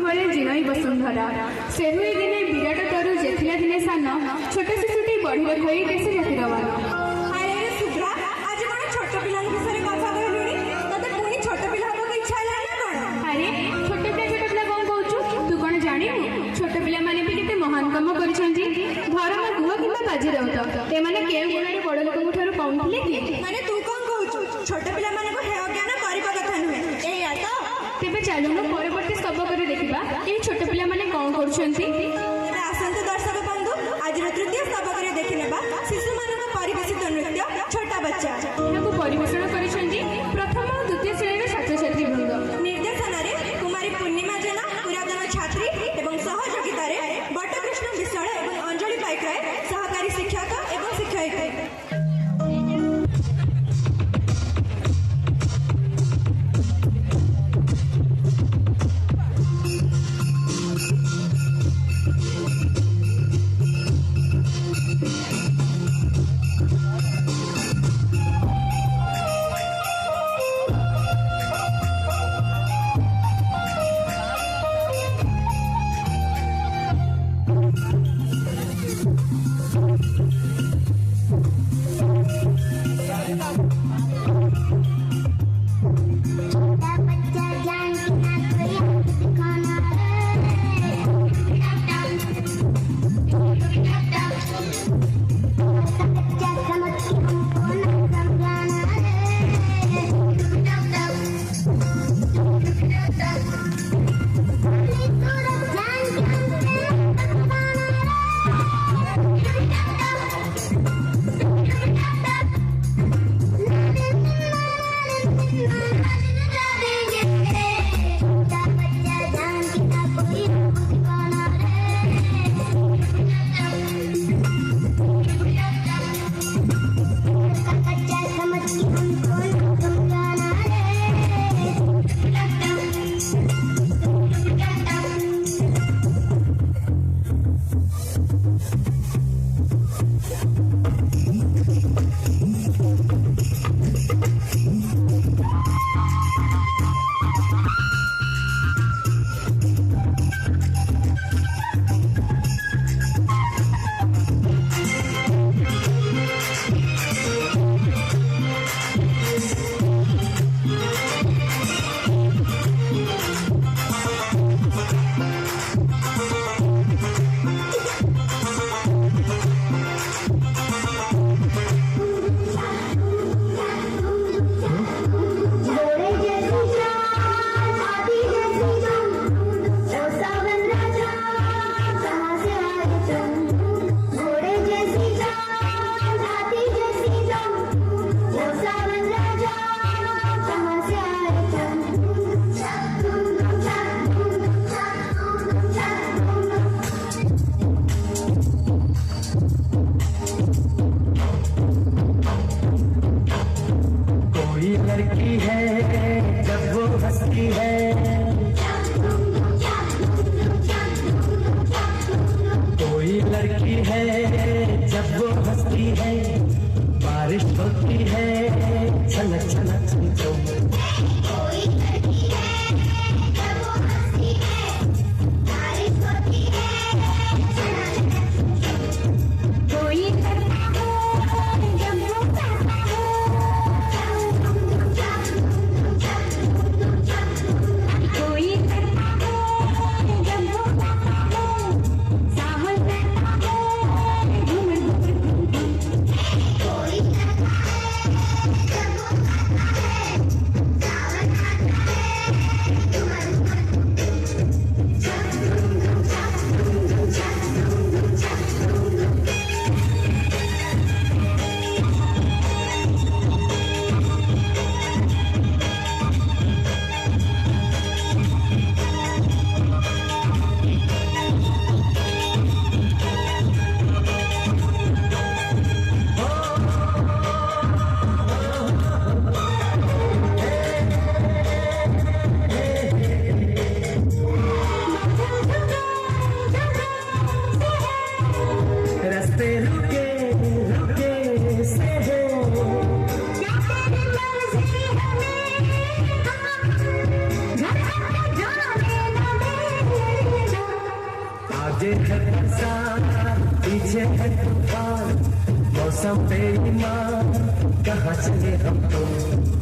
ଭଳି ଜିଣଇ ବସୁନ୍ଧରା। ସେ ହୁଏ ଦିନେ ବିରାଟ ତରୁ, ଯେ ଥିଲା ଦିନେ ସାନ, ଛୋଟ ଶିଶୁଟି ବଢ଼ିବ ହୋଇ ଦେଶ ଜାତିର ମାନ। ଆରେ ଆରେ ଶୁଭ୍ରା, ଆଜି କଣ ଛୋଟ ପିଲାଙ୍କ ବିଷୟରେ କଥା କହିଲୁଣି? ତତେ ପୁଣି ଛୋଟ ପିଲା ହବାକୁ ଇଚ୍ଛା ହେଲା ନା କଣ? ଆରେ ଛୋଟ ପିଲା ଛୋଟ ପିଲା କଣ କହୁଛୁ? ତୁ କଣ ଜାଣିନୁ ଛୋଟ ପିଲାମାନେ ବି କେତେ ମହାନ କାମ କରିଛନ୍ତି? ଧରମା ଗୁହ କିମ୍ବା ବାଜି ରାଉତ, ଏମାନେ କେଉଁ ଗୁଣରେ ବଡ଼ ଲୋକଙ୍କ ଠାରୁ କମ୍ ଥିଲେ କି? ମାନେ ତୁ କଣ କହୁଛୁ, ଛୋଟ ପିଲାମାନଙ୍କୁ ହେୟ ଜ୍ଞାନ କରିବା କଥା ନୁହେଁ, ଏଇଆ ତ? ତେବେ ଚାଲୁନୁ ପରବର୍ତ୍ତୀ ସ୍ତବକରେ ଦେଖିବା ଏହି ଛୋଟ ପିଲାମାନେ କଣ କରୁଛନ୍ତି। ତେବେ ଆସନ୍ତୁ ଦର୍ଶକ ବନ୍ଧୁ, ଆଜିର ତୃତୀୟ ସ୍ତବକରେ ଦେଖିନେବା ଶିଶୁମାନଙ୍କ ପରିବେଶିତ ନୃତ୍ୟ ଛୋଟା ବଚ୍ଚା। ଏହାକୁ ପରିବେଷଣ କରିଛନ୍ତି ପ୍ରଥମ ଓ ଦ୍ୱିତୀୟ ଶ୍ରେଣୀର ଛାତ୍ରଛାତ୍ରୀ ବୃନ୍ଦ। ନିର୍ଦ୍ଦେଶନାରେ କୁମାରୀ ପୂର୍ଣ୍ଣିମା ଜେନା, ପୁରାତନ ଛାତ୍ରୀ, ଏବଂ ସହଯୋଗିତାରେ ବଟକୃଷ୍ଣ ବିଶ୍ୱାଳ ଏବଂ ଅଞ୍ଜଳି ପାଇକରାୟ, ସହକାରୀ ଶିକ୍ଷକ ଏବଂ ଶିକ୍ଷୟିତ୍ରୀ। छोटा बच्चा जान के ना कोई हाथ दिखाना रे। छोटा बच्चा समझ के हमको ना समझाना रे। सूरत जान के हमसे ना बताना रे। छोटा बच्चा जान के ना कोई रोग दिखाना रे। छोटा बच्चा समझ के हमको ना समझाना रे। घोड़े जैसी चाल, हाथी जैसी दुम, ओ सावन राजा कहाँ से आए तुम? घोड़े जैसी चाल, हाथी जैसी दुम, ओ सावन राजा कहाँ से आए तुम? कोई लड़की है जब वो हंसती है, कोई लड़की है जब वो हंसती है, बारिश होती है छनक छनक छन छन। कोई लड़की है जब वो हंसती है, बारिश होती है छना छना छुम छुम। कोई करता है जब वो गाता है, कोई करता है जब वो गाता है, सावन रहता है घूमर घूमर घूम घूम। कोई करता है आगे है बरसात, पीछे है तूफान, मौसम बेईमान, कहाँ चले हम तुम।